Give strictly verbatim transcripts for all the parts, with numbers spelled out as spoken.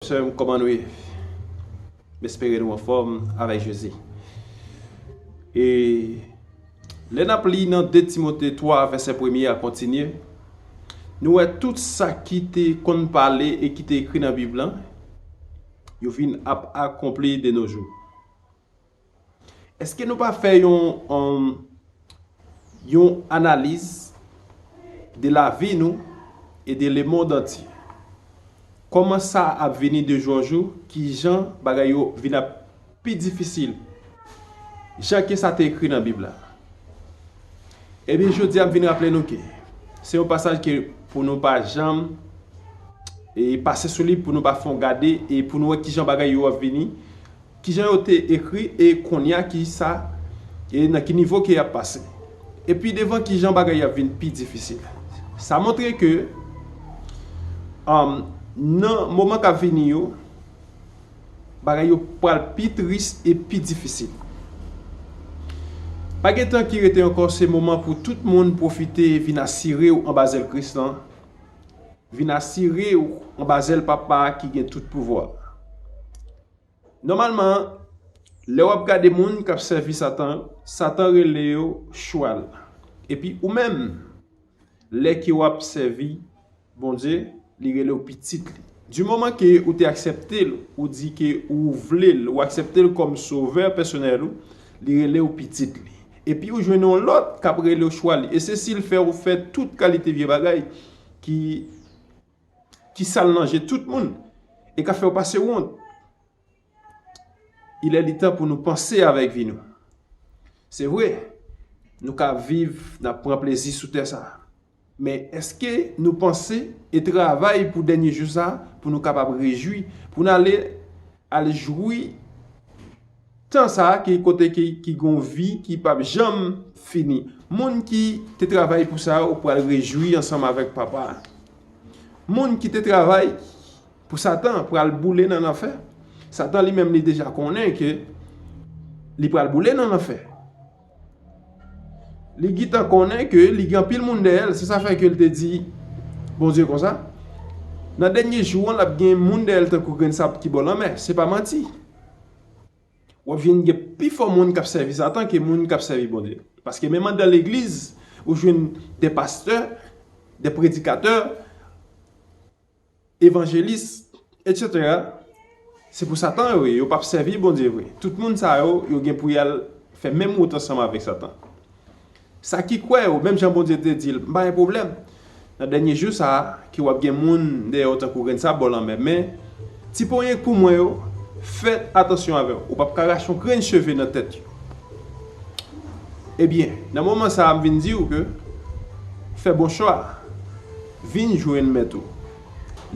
Sè m, kòman nou ye? M espere nou anfòm avèk Jezi. E lè n ap li nan de Timote twa, vèsè premye a kontinye, nou wè tout sa ki te konn pale e ki te ekri nan Bib lan, yo vin ap akonpli de nos jours. Èske nou pa fè yon, um, yon analiz de lavi nou e de lemonn antye? Kòman sa ap vini de jou an jou? Kijan bagay yo vin ap pi difisil? Jan ke sa te ekri nan Bib la. Ebyen, jodi a, m vin raple nou ke se yon pasaj ke pou nou pa janm e pase sou li, pou nou pa fè yon gade e pou nou wè kijan bagay yo ap vini, kijan yo te ekri e kounye a ki sa, e nan ki nivo ke y ap pase. Epi devan kijan bagay yo ap vin pi difisil. Sa montre ke, um, nan moman k ap vini yo, bagay yo pral pi tris e pi difisil. Pa gen tan ki rete ankò, se moman pou tout moun pwofite vin asire w anba zèl Kris lan, vin asire w anba zèl Papa a ki gen tout pouvwa. Nòmalman, lè w ap gade moun k ap sèvi Satan, Satan rele yo chwal. Epi ou menm, lè ke w ap sèvi Bondye, li rele w pitit li. Di moman ke ou te aksepte l, ou di ke ou vle l, ou aksepte l kòm sovè pèsonèl ou, li rele w pitit li. Epi ou jwenn yon lòt k ap rele w chwal li. E se si l fè ou fè tout kalite vye bagay ki, ki sal nan je tout moun e k ap fè w pase wont. Il est le temps pou nou panse avèk vi nou. Se vre, nou ka viv, n ap pran plezi sou tè sa a. Men èske nou panse e travay pou dènye jou sa a, pou nou kapab rejwi, pou n ale, al jwi tan sa a ki kote ki, ki gon vi ki p ap janm fini? Moun ki te travay pou sa yo pral rejwi ansanm avèk Papa a. Moun ki te travay pou Satan pral boule nan lanfè. Satan li menm li deja konnen ke li pral boule nan lanfè. Li gentan konnen ke li gen anpil moun dèyè l, se sa fè ke l te di Bondye konsa, nan dènye jou an, l ap gen moun dèyè l tankou grenn sab ki bò lanmè. Se pa manti. W ap jwenn gen pi fò moun k ap sèvi Satan ke moun k ap sèvi Bondye. Paske menm anndan legliz, ou jwenn de pastè, de predikatè, evanjelis, etsetera. Se pou Satan yo ye, yo p ap sèvi Bondye vre. Tout moun sa yo, yo gen pou y al fè menm wout ansanm avèk Satan. Sa ki kwè yo, menm jan Bondye te di l, m pa gen pwoblèm. Nan dènye jou sa a, ke w ap gen moun dèyè w tankou grenn sab bò lanmè. Men, ti ponyen k pou mwen yo, fè atansyon avè w. Ou p ap ka rache yon grenn cheve nan tèt yo. Ebyen, nan moman sa a, m vin di w ke fè bon chwa. Vin jwenn Mèt ou.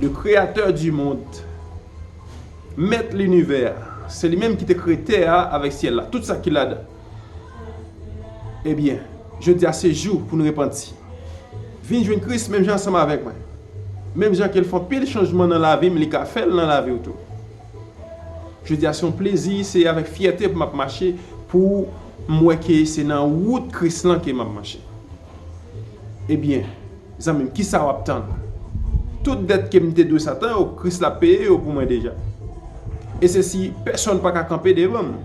Le créateur du monde, Mèt linivè a, se li menm ki te kreye tè a avèk syèl la, tout sa ki ladan. Ebyen, jodi a se jou pou n repanti. Vin jwenn Kris menm jan ansanm avèk mwen. Menm jan ke l fè anpil chanjman nan lavi m, li ka fè l nan lavi w tou. Jodi a se yon plezi, se avèk fyète pou m ap mache, pou m wè ke se nan wout Kris lan ke m ap mache. Ebyen, zanmi m, kisa w ap tann? Tout dèt ke m te dwe Satan yo, Kris la peye yo pou mwen deja. E se si pèsonn pa ka kanpe devan m.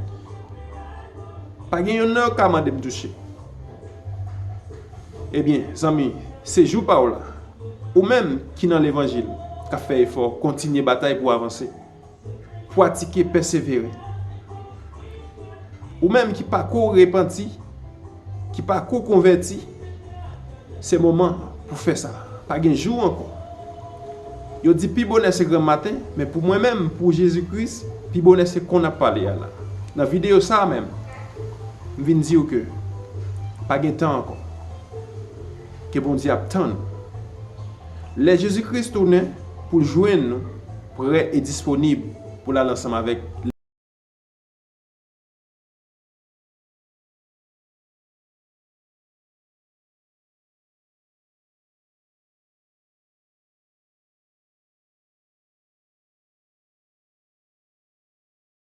Pa gen yonn nan yo ka mande m touche. Ebyen, zanmi, se jou pa w la. Ou menm ki nan levanjil, k ap fè efò, kontinye batay pou w avanse. Pratike, pèsevere. Ou menm ki pako repanti, ki pako konvèti, se moman pou fè sa. Pa gen jou ankò. Yo di pi bonè se granm maten, men pou mwen menm, pou Jezi Kris, pi bonè se kon n ap pale a la. Nan videyo sa a menm, m vin di w ke pa gen tan ankò. Ke Bondye ap tann. Lè Jezi Kris tounen pou l jwenn nou, prè e disponib pou l al ansanm avèk